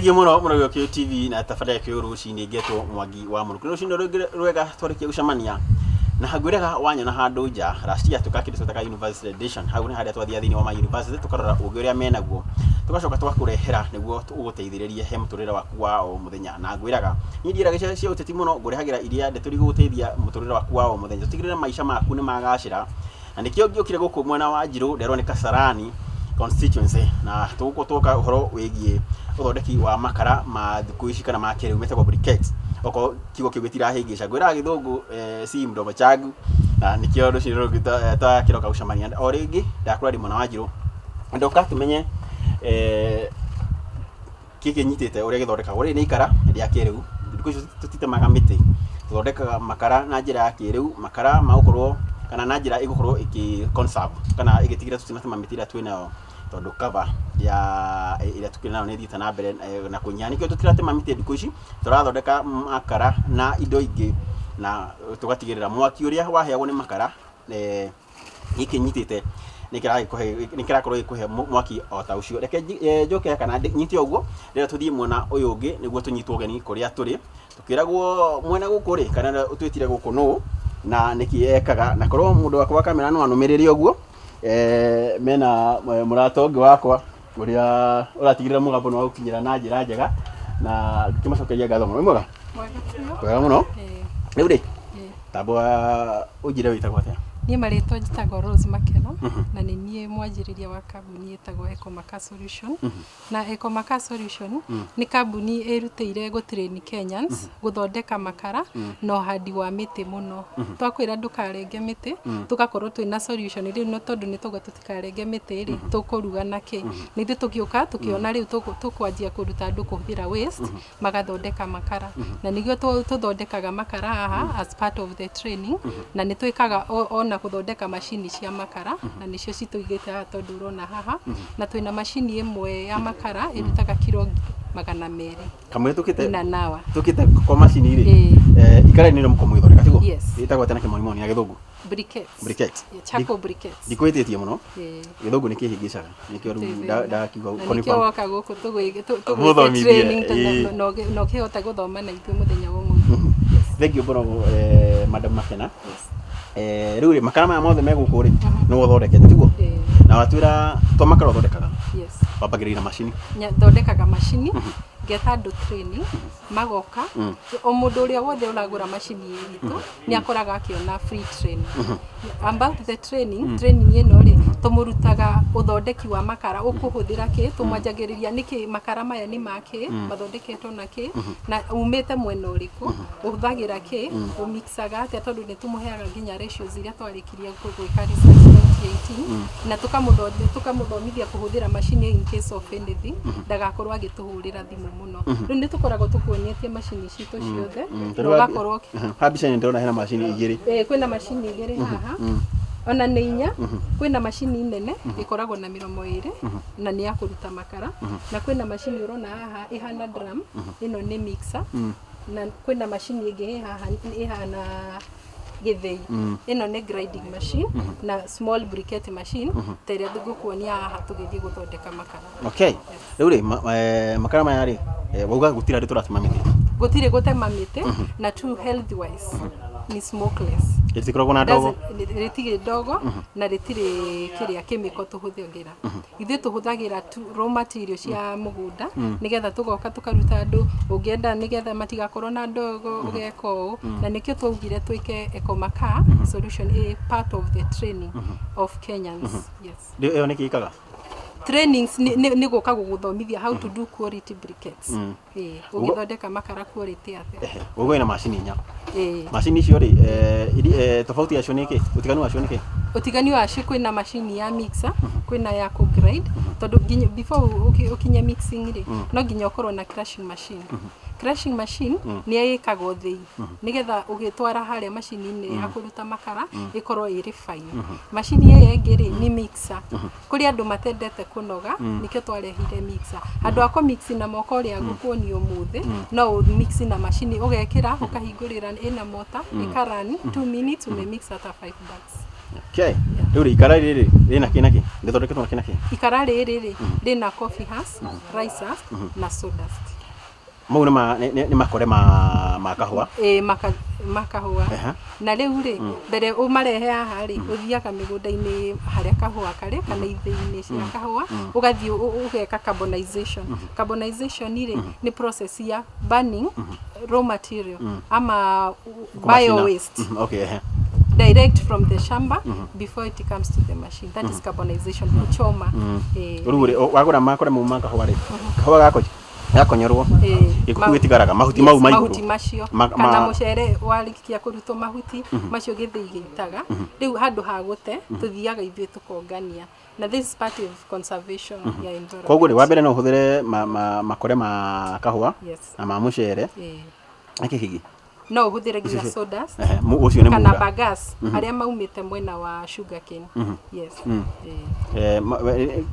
Thengiũ mũno mũno Gĩũkĩyũ TV na tabarĩra Gĩkũyũ rũcinĩ, ngetwo Mwangi wa Mũrukũ. Rũcinĩ rũngĩ rwega twarĩkia gũcemania na ngwĩraga wanyona handũ nja, last year tũka kĩndũ twĩtaga University Edition. Hau nĩ harĩa twathiaga thĩinĩ wa ma university tũkarora ũgĩ ũrĩa menaguo, tũgacoka tũgakũrehera nĩguo ũgũteithĩrĩrie he mũtũrĩre waku wa o mũthenya. Na ngwĩraga niĩ ndiĩraga cia ũteti mũno, ngũrehagĩra iria ndeto iria igũgũteithia mũtũrĩre waku wa o mũthenya, tũtigĩrĩre maica maku nĩ magacĩra. Na nĩkĩo ngĩũkire gũkũ mwena wa Njirũ nderwo nĩ Kasarani constituency, na tũgũkũ twoka ũhoro wĩgiĩ ũthondeki wa makara ma thikũ ici kana ma kĩrĩu metagwo briquettes. Okorwo kiugo kĩu gĩtirahĩngĩca, ngwĩraga Gĩthũngũ si mdomo changu, na nĩkĩo rũcinĩ rũrũ twakĩroka gũcemania o rĩngĩ. Ndakũra ndĩ mwena wa Njirũ na ndoka tũmenye gĩkĩ nyitĩte ũrĩa gĩthondekagwo. Rĩrĩ nĩ ikara rĩa kĩrĩu, thikũ ici tũtitemaga mĩtĩ, tũthondekaga makara na njĩra ya kĩrĩu, makara magũkorwo kana na njĩra ĩgũkorwo ĩkĩ conserve kana ĩgĩtigĩrĩra tũtinatema mĩtĩ ĩrĩa twĩnayo, tondũ cover ya ĩrĩa tũkĩrĩ nayo nĩ ĩthiĩte na mbere na kũnyiha. Nĩkĩo tũtiratema mĩtĩ thikũ ici, tũrathondeka makara na indo ingĩ na tũgatigĩrĩra mwaki ũrĩa waheagwo nĩ makara gĩkĩ nyitĩte nĩ kĩrakorwo gĩkũhe mwaki o ta ũcio. Reke njoke kana nyite ũguo rĩrĩa tũthiĩ mwena ũyũ ũngĩ nĩguo tũnyitwo ũgeni kũrĩa tũrĩ, tũkĩragwo mwena gũkũ rĩ, kana ũrĩa ũtwĩtire gũkũ nũ na nĩkĩ ekaga. Na korwo mũndũ wakwa wa kamera no anũmĩrĩre ũguo, mena mũrata ũngĩ wakwa ũrĩa ũratigĩrĩra mũgambo nĩ wagũkinyĩra na njĩra njega, na ngĩkĩmacokeria ngatho mũno. Wĩ mwega? Mwega biũ. Wega mũno. Ĩĩ. Rĩu rĩ, Ĩĩ. tamba ũnjĩre wĩtagwo atĩa? Niĩ marĩtwa njĩtagwo Rose Makeno na nĩ niĩ mwanjĩrĩria wa kambuni ĩtagwo Ecomaka Solution. Na Ecomaka Solution nĩ kambuni ĩrutĩire gũ train Kenyans gũthondeka makara na ũhandi wa mĩtĩ mũno. Twakwĩra ndũkarenge mĩtĩ, tũgakorwo twĩna solution rĩu no tondũ nĩ twauga tũtikarenge mĩtĩ rĩ, tũkũruga na kĩ? Na ithuĩ tũgĩũka tũkĩona rĩu tũkwanjia kũruta andũ kũhũthĩra waste magathondeka makara. Na nĩguo tũthondekaga makara haha as part of the training, na nĩ twĩkaga ona gũthondeka macini cia makara, na nĩcio citũigĩte haha tondũ ũrona haha. Na twĩna macini ĩmwe ya makara ĩrutaga kiro 200 Kamwe tũkĩte in an hour. Tũkĩte kwa macini rĩ, Ĩĩ. Ikara nĩ mũkorwo mũgĩthondeka, tiguo? Yes. Ĩtagwo atĩa na kĩmonimoni ya Gĩthũngũ? Briquettes. Briquettes. Yeah, charcoal briquettes. Ndikwĩtĩtie mũno. Ĩĩ. Gĩthũngũ nĩ kĩhĩngĩcaga, nĩkĩo rĩu ndakiuga Na confirm. nĩkĩo woka gũkũ tũgwĩke Mũthomithie, training na ũkĩhota gũthoma na ithuĩ mũthenya wa ũmũthĩ. Yes. Thank you mũno, Madam Makena. Yes. Rĩu rĩ, makara maya mothe me gũkũ rĩ, nĩwe ũthondekete, tiguo? Ĩĩ. Na watwĩra to makara ũthondekaga? Yes. Wambagĩrĩria na macini? Thondekaga macini, ngeta andũ training, magoka. O mũndũ ũrĩa wothe ũragũra macini itũ nĩ akoraga akĩona free training. About the training, training ĩno rĩ, tũmũrutaga ũthondeki wa makara, ũkũhũthĩra kĩ, tũmwanjagĩrĩria nĩkĩ makara maya nĩ ma kĩ, mathondeketwo na kĩ, na umĩte mwena ũrĩkũ, ũhũthagĩra kĩ, ũmixaga atĩa, tondũ nĩ tũmũheaga nginya ratios iria twarĩkirie gwĩka research 2018, na tũkamũthomithia kũhũthĩra macini in case of anything, ndagakorwo agĩtũhũrĩra thimũ mũno. Rĩu nĩ tũkoragwo tũkuonetie macini citũ ciothe na ũgakorwo Ha mbica-inĩ ndĩrona hena macini igĩrĩ. Ĩĩ, kwĩna macini igĩrĩ haha, ona nĩ inya. Kwĩna macini nene ĩkoragwo na mĩromo ĩrĩ na nĩ ya kũruta makara, na kwĩna macini ũrona haha ĩhana drum, ĩno nĩ mixer, na kwĩna macini ĩngĩ ĩ haha ĩhana gĩthĩi, ĩno nĩ grinding machine, na small briquette machine ta ĩrĩa ngũkuonia haha tũgĩthiĩ gũthondeka makara. Okay, rĩu rĩ, makara maya rĩ, wauga gũtirĩ andũ tũratema mĩtĩ? Gũtirĩ gũtema mĩtĩ, na two, health wise ni smokeless. Rĩtikoragwo na ndogo? Rĩtirĩ ndogo na rĩtirĩ kĩrĩa chemical tũhũthagĩra. Ithuĩ tũhũthagĩra tu raw material cia mũgũnda, nĩgetha tũgoka tũkaruta andũ ũngĩenda nĩgetha matigakorwo na ndogo ũgeka ũũ. Na nĩkĩo twaugire twĩke Ecomaka Solution a part of the training of Kenyans, yes. Ĩyo nĩkĩ ĩkaga? Trainings nĩ gũka gũgũthomithia how to do quality briquettes. Ĩĩ, ũgĩthondeka makara quality atĩa. Ehe, ũguo ĩna macini inya? Ĩĩ. Macini icio rĩ, tofauti yacio nĩ kĩ? Ũtiganu wacio nĩ kĩ? Ũtiganu wacio, kwĩna macini ya mixer, kwĩna ya kũ grind, tondũ nginya before ũkinye mixing rĩ, no nginya ũkorwo na crushing machine. Crushing machine nĩ ĩkagwo thĩi nĩgetha ũgĩtwara harĩa macini-inĩ ya kũruta makara ĩkorwo ĩrĩ fine. Macini ĩyo ĩngĩ rĩ, nĩ mixer. Kũrĩ andũ matendete kũnoga, nĩkĩo twarehire mixer. Handũ ha kũ mix na moko ũrĩa ngũkuonia ũmũthĩ, no ũ mix na macini, ũgekĩra, ũkahingũrĩra, ĩna mota, ĩka run 2 minutes, ume mix hata 5 bags. Okay. Rĩu rĩ, ikara rĩrĩ rĩna kĩ na kĩ? Rĩthondeketwo na kĩ na kĩ? Ikara rĩrĩ rĩ, rĩna coffee husk, rice husk na sawdust. Mau nĩ nĩ makore ma kahũa. Ĩ, makahũa. Na rĩu rĩ, mbere ũmarehe haha rĩ, ũthiaga mĩgũnda-inĩ harĩa kahũa karĩ kana ithĩi-inĩ cia kahũa, ũgathiĩ ũgeka carbonization. Carbonization rĩ, nĩ process ya burning raw material ama bio waste direct from the shamba before it comes to the machine. That is carbonization, kuchoma. Rĩu rĩ, wagũra makore mau ma kahũa rĩ, kahũa gako gakonyorwo, gĩko kĩu gĩtigaraga, mahuti mau ma igũrũ. Mahuti macio kana mũcere warĩkia kũrutwo mahuti macio, gĩthĩi gĩitaga. Rĩu handũ ha gũte, tũthiaga ithuĩ tũkongania, na this is part of conservation ya environment. Koguo rĩ, wa mbere no ũhũthĩre makore ma kahũa na ma mũcere. Na kĩ kĩngĩ? No ũhũthĩre nginya sawdust. Ũcio nĩ kana mũra. Bagasse arĩa maumĩte mwena wa sugarcane, yes.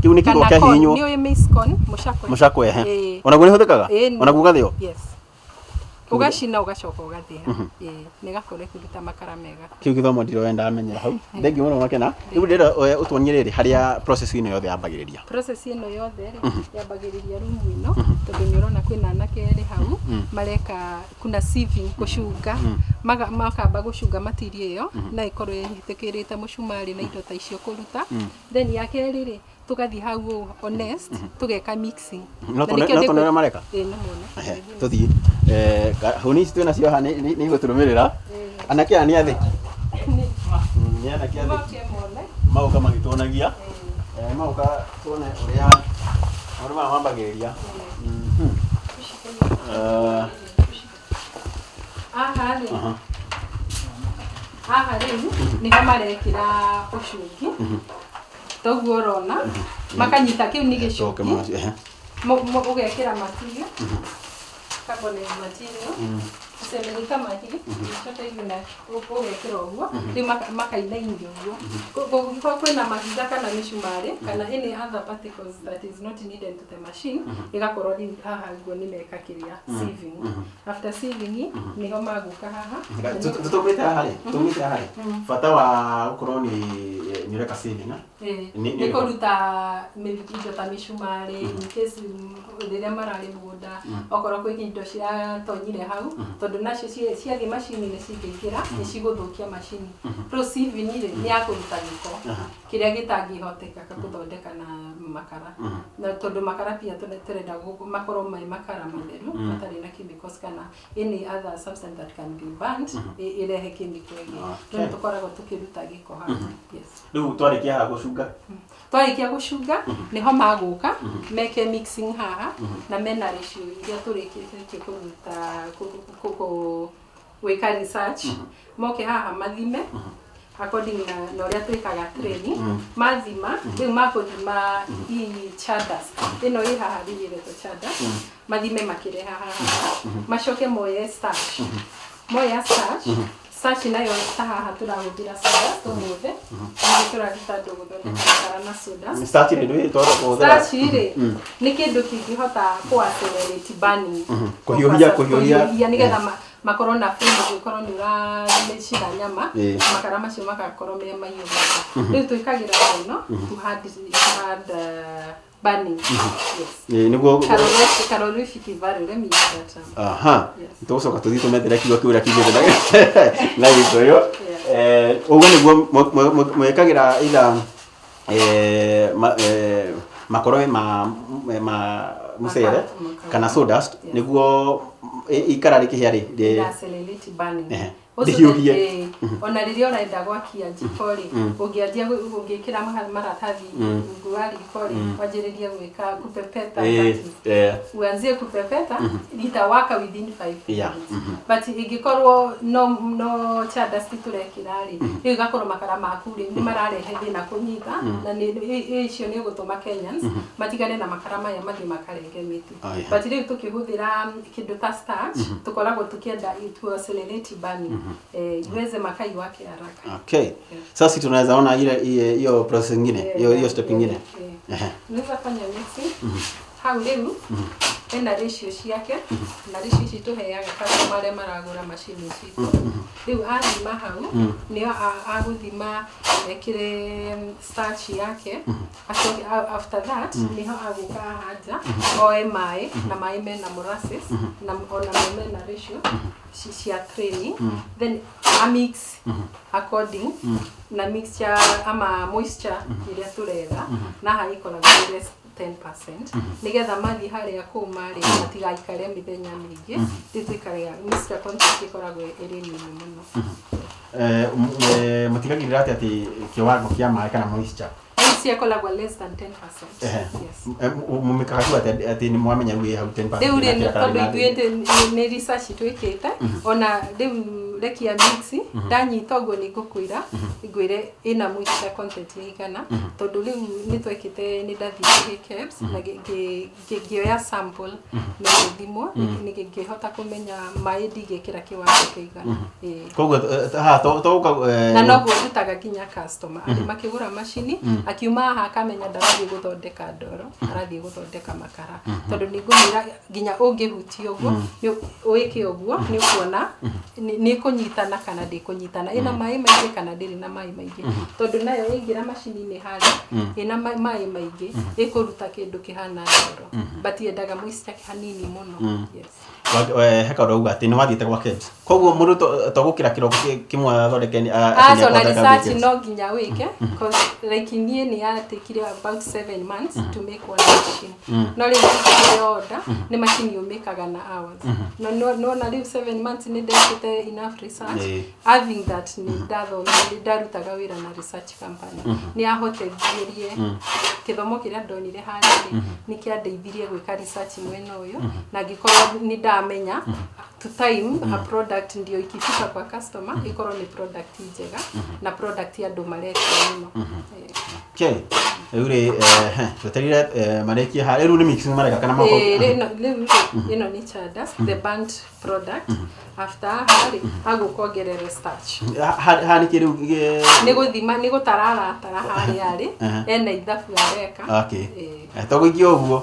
Kĩu nĩ kĩgo Kana corn, kĩahihinywo. nĩ ũĩ maize corn, mũcakwe? Mũcakwe, ehe. Ĩĩ. Onaguo nĩ ũhũthĩkaga? Ĩĩ. Onaguo ũgathĩo? Yes, ũgacina, ũgacoka ũgathĩa. Ĩĩ, nĩ gakorwo ĩkĩruta makara mega. Kĩu gĩthomo ndiroe ndamenyera hau. Thengiũ mũno, Makena. Rĩu ndĩrenda ũtuonie rĩrĩ harĩa process ĩno yothe yambagĩrĩria. Process ĩno yothe rĩ, yambagĩrĩria rumu ĩno, tondũ nĩ ũrona kwĩna anake erĩ hau mareka kuna sieving, gũcunga. Makamba gũcunga material ĩyo na ĩkorwo ĩhĩtũkĩrĩte mũcumarĩ na indo ta icio kũruta. Then ya kerĩ rĩ, tũgathiĩ hau ũũ honest, tũgeka mixing. No Na tuone nĩkĩo no tuone ũrĩa mareka. Ĩĩ, no muone. Ehe, tũthiĩ. Huni ici twĩna cio haha nĩ igũtũrũmĩrĩra. Anake aya nĩ atheki. Nĩ anake atheki. Moke mone. Magoka magĩtuonagia. Magoka tuone ũrĩa maũndũ maya mambagĩrĩria. Haha rĩ, haha rĩu nĩho marekĩra ũcungi, toguo ũrona makanyita kĩu nĩ Tũcoke gĩcungi. macio, ehe. Ũgekĩra material, carbonate material, tuseme ni kama hii chote hivi, na ũgekĩra ũguo. Rĩu makainainia ũguo. Kũngĩkorwo kwĩna mahiga kana mĩcumarĩ kana any other particles that is not needed to the machine, ĩgakorwo rĩu haha ũguo nĩ meka kĩrĩa, sieving. After sieving nĩho magũka haha. Tũtũmĩte haha rĩ, tũmĩte haha rĩ, bata wa gũkorwo nĩ ũreka sieving, ah? Nĩ kũruta indo ta mĩcumarĩ, in case rĩrĩa mararĩ mũgũnda, okorwo kwĩ indo ciratonyire hau, tondũ nacio ciathiĩ macini-inĩ, cingĩingĩra nĩ cigũthũkia macini. Rĩu sieving rĩ, nĩ ya kũruta gĩko kĩrĩa gĩtangĩhoteka gũthondeka na makara, na tondũ makara pia tũrenda makorwo me makara matheru matarĩ na chemicals kana any other substance that can be burnt ĩrehe chemical ĩngĩ. Rĩu tũkoragwo tũkĩruta gĩko hau, yes. Rĩu twarĩkia haha gũcunga? Twarĩkia gũcunga nĩho magũka meke mixing haha, na mena ratio iria tũrĩkĩtie kũruta gwĩka research. Moke haha mathime according na ũrĩa twĩkaga training. Mathima rĩu, makũthima hii sawdust ĩno ĩ haha, rĩu ĩretwo sawdust, mathime makĩreha haha, macoke moye starch. Moya starch, starch nayo ta haha tũrahũthĩra sawdust ũmũthĩ, nĩ tũraruta andũ gũthondeka makara na sawdust. Starch rĩ, ndũĩ twahota kũhũthĩra? Starch rĩ, nĩ kĩndũ kĩngĩhota kũ accelerate burning. Kũhiũhia. Kũhiũhia nĩgetha makorwo na flame. Ũngĩkorwo nĩ ũracina nyama, makara macio magakorwo me mahiũ mũno. Rĩu twĩkagĩra ĩno to add burning, yes. Ĩĩ, nĩguo. Calorific value, let me use that term. Aha. Yes. Tũgũcoka tũthiĩ tũmethere kiugo kĩu ũrĩa kiugĩte na Gĩkũyũ. Ũguo nĩguo mwĩkagĩra either makoro ma mũcere kana sawdust nĩguo ikara rĩkĩhĩa rĩ Ina accelerate burning. Ũcio Rĩhiũhie. Ona rĩrĩa ũrenda gwakia njiko rĩ, ũngĩanjia ũngĩkĩra maratathi rungu wa riko rĩ, wanjĩrĩrie gwĩka kupepeta, that is, uanzie kupepeta, litawaka within 5 minutes. But ĩngĩkorwo no sawdust tũrekĩra rĩ, rĩu ĩgakorwo makara maku rĩ, nĩ mararehe thĩna kũnyita, na nĩ icio nĩ ũgũtũma Kenyans matigane na makara maya, mathiĩ makarenge mĩtĩ. Oh, yeah. But rĩu tũkĩhũthĩra kĩndũ ta starch, tũkoragwo tũkĩenda to accelerate burning, iweze makaa iwake haraka. Okay. Sasa tunaweza ona ile hiyo process ingine, hiyo step ingine. Unaweza fanya mixing. Hau rĩu ena ratio ciake, na ratio ici tũheaga customer arĩa maragũra macini citũ. Rĩu athima hau, nĩo agũthima ekĩre starch yake. Acoke after that nĩho agũka haha nja oe maĩ, na maĩ mena molasses, na onamo mena ratio cia training, then amix according na mixture ama moisture ĩrĩa tũretha, na haha ĩkoragwo ĩ less 10%, nĩgetha mathiĩ harĩa kũma rĩ, matigaikare mĩthenya mĩingĩ. Rĩu tũikaraga moisture content ĩkoragwo ĩrĩ nini mũno. Mũtigagĩrĩra atĩ kĩwango kĩa maĩ kana moisture? Moisture ĩkoragwo less than 10%. Yes. Mũmĩkaga tu atĩ nĩ mwamenya rĩu ĩ hau 10%? Rĩu rĩ, na kĩrĩa tondũ karĩ na ithuĩ nĩ research twĩkĩte, ona rĩu rekia mix ndanyita ũguo, nĩ ngũkwĩra, ngwĩre ĩna moisture content ĩigana, tondũ rĩu nĩ twekĩte, nĩ ndathire KEBS na ngĩoya sample na gĩthimwo, ngĩhota kũmenya maĩ ndigĩkĩra kĩwango kĩigana. Ĩĩ. Koguo haha to gũka Na noguo ndutaga nginya customer arĩ makĩgũra macini, akiuma haha akamenya ndarathiĩ gũthondeka ndoro, arathiĩ gũthondeka makara, tondũ nĩ ngũmwĩra nginya ũngĩhutia ũguo, wĩke ũguo, nĩ ũkuona nĩ ĩkũnyitana kana ndĩkũnyitana, ĩna maĩ maingĩ kana ndĩrĩ na maĩ maingĩ, tondũ nayo yaingĩra macini-inĩ harĩa ĩna maĩ maingĩ, ĩkũruta kĩndũ kĩhana ndoro, but yendaga moisture hanini mũno, yes. He kaũndũ auga atĩ nĩ wathiĩte gwa KEBS, koguo mũndũ to gũkĩra kĩroko kĩmwe athondeke atĩ Aca, ona nĩathondeka research KEBS. No nginya wĩke, 'cause like niĩ nĩ yatekire about 7 months to make one machine, no rĩu ũkĩhe order nĩ macini ũmĩkaga na hours, no nona rĩu 7 months nĩ ndekĩte enough research. Having that nĩ ndathomire, nĩ ndarutaga wĩra na research company, nĩ yahotithirie kĩthomo kĩrĩa ndonire harĩa rĩ, nĩ kĩandeithirie gwĩka research mwena ũyũ, na ngĩkorwo nĩ ndamenya to time a product ndio ikifika kwa customer ikorwo nĩ product njega na product andũ maretia mũno. Okay. Rĩu rĩ, tweterire marĩkie harĩa, rĩu nĩ mixing mareka kana mako? Rĩu rĩ, ĩno nĩ char dust, the burnt product. After haha rĩ, agũka ongerere starch. Haha nĩkĩ rĩu? Nĩ gũthima, nĩ gũtara aratara harĩa arĩ. Ena ithabu areka. To gũikia ũguo.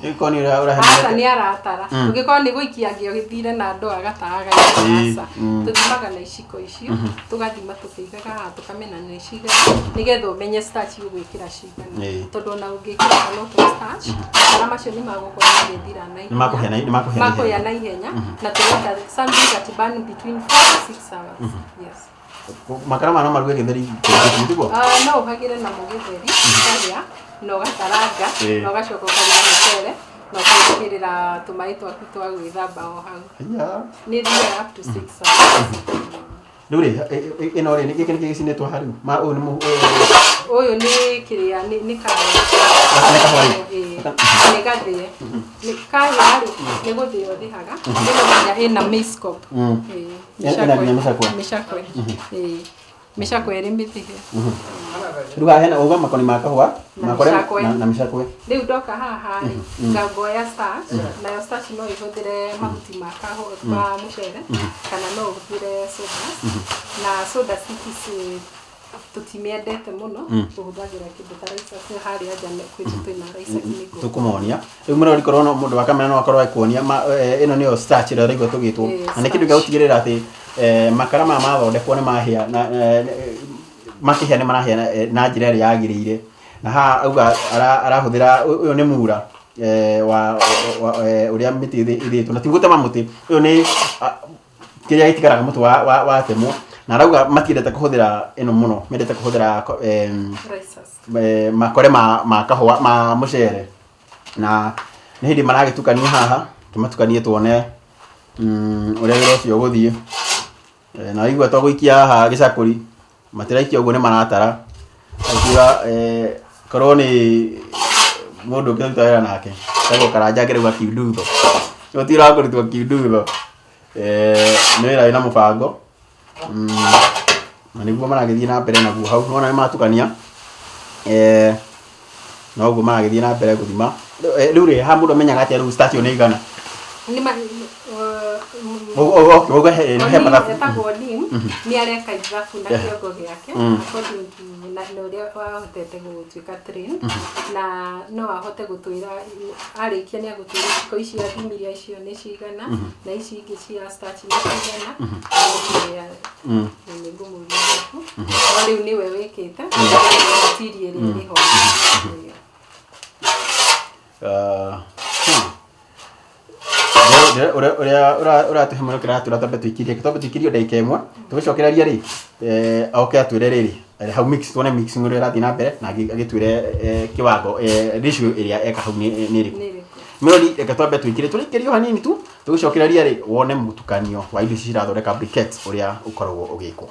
Ĩkorwo nĩ ũrahe Aca, nĩ aratara. Ũngĩkorwo nĩ gũikia angĩogĩthire na ndoo agataraga. Aca, tũthimaga na iciko icio, tũgathima tũkĩigaga haha, tũkamenya nĩ cigana, nĩgetha ũmenye starch ũgwĩkĩra cigana. Tondũ ona ũngĩkĩra a lot of starch, makara macio nĩ magũkorwo magĩthira na Nĩ makũhĩa nĩ makũhĩa na makũhĩa na ihenya, na tũrenda something that burn between 4 to 6 hours, yes. Makara maya no maruge gĩtheri, tiguo? Ah, no ũhagĩre namo gĩtheri ũkarĩa na ũgakaranga, na ũgacoka ũkaruga mũcere na ũkekĩrĩra tũmaĩ twaku twa gwĩthamba o hau. Haiya. Nĩ thiaga up to 6 hours. Rĩu rĩ, ĩno rĩ, gĩkĩ nĩkĩ gĩcinĩtwo haha rĩu? Ma ũyũ nĩ Ũyũ nĩ kĩrĩa, nĩ kahũa. Gaka nĩ kahũa rĩ? Ĩĩ, nĩ gathĩe, nĩ kahĩa rĩ, nĩ gũthĩo thĩhaga. Ĩno nginya ĩna maize cob. Ĩĩ. Ĩna nginya mĩcakwe? Mĩcakwe, ĩĩ, mĩcakwe ĩrĩ mĩthĩhe. Rĩu haha hena uga makoni ma kahũa Na makore mĩcakwe. na mĩcakwe. Rĩu ndoka haha rĩ, ngangoya starch. Nayo starch no ĩhũthĩre mahuti ma kahũa, ma mũcere, kana no ũhũthĩre sawdust, na sawdust ici tũtimĩendete mũno, tũhũthagĩra kĩndũ ta rice husk. Harĩa nja kwitũ twĩna rice husk nĩ Tũkũmonia rĩu mũrori, korwo no mũndũ wa kamera no akorwo akĩkuonia ĩno nĩyo starch ĩrĩa ũraigua tũgĩtwo. Na nĩ kĩndũ gĩa Starch. gũtigĩrĩra atĩ makara maya mathondekwo nĩ mahĩa na makĩhĩa nĩ marahĩa na njĩra ĩrĩa yagĩrĩire. Na haha auga arahũthĩra ũyũ nĩ mura wa ũrĩa mĩtĩ ĩthĩtwo, na ti gũtema mũtĩ ũyũ, nĩ kĩrĩa gĩtigaraga mũtĩ watemwo. Na arauga matiendete kũhũthĩra ĩno mũno, mendete kũhũthĩra Rice husk. Makore ma kahũa, ma mũcere. Na nĩ hĩndĩ maragĩtukania haha, tũmatukanie tuone ũrĩa wĩra ũcio ũgũthiĩ. Na waigua to gũikia haha gĩcakũri, matiraikia ũguo, nĩ maratara. Akiuga korwo nĩ mũndũ ũngĩruta wĩra nake tagwo Karanja, angĩrauga kiundutho, gũtirĩ wa kũrutwo kiundutho. Nĩ wĩra wĩna mũbango. Na nĩguo maragĩthiĩ na mbere naguo hau. Nĩwona nĩ matukania, noguo maragĩthiĩ na mbere gũthima. Rĩu rĩ, haha mũndũ amenyaga atĩa rĩu starch ĩyo nĩ igana? Nĩ ma- Okay, uga he he Onim mathabu. etagwo Onim nĩ areka ithabu na kĩongo gĩake according to na ũrĩa wahotete gũtuĩka train, na no ahote gũtwĩra arĩkia nĩ agũtwĩra iciko ici athimiria icio nĩ cigana na ici ingĩ cia starch nĩ cigana, agũtwĩra. Nĩ ngũmũria ithabu, no rĩu nĩwe wĩkĩte material ĩrĩa ĩrĩ ho. Ũrĩa ũratũhe mũno kĩratwĩra twambe tũikirie, twambe tũikirie ndagĩka 1, tũgĩcokereria rĩ, oke atwĩre rĩrĩ hau mix, tuone mixing ũrĩa ĩrathiĩ na mbere, na agĩtwĩre kĩwango, ratio ĩrĩa eka hau nĩ ĩrĩkũ. Nĩ ĩrĩkũ. Mĩrori, reke twambe tũikirie, tũrĩkĩrie o hanini tu, tũgĩcokereria rĩ, wone mũtukanio wa indo ici cirathondeka briquettes ũrĩa ũkoragwo ũgĩkwo.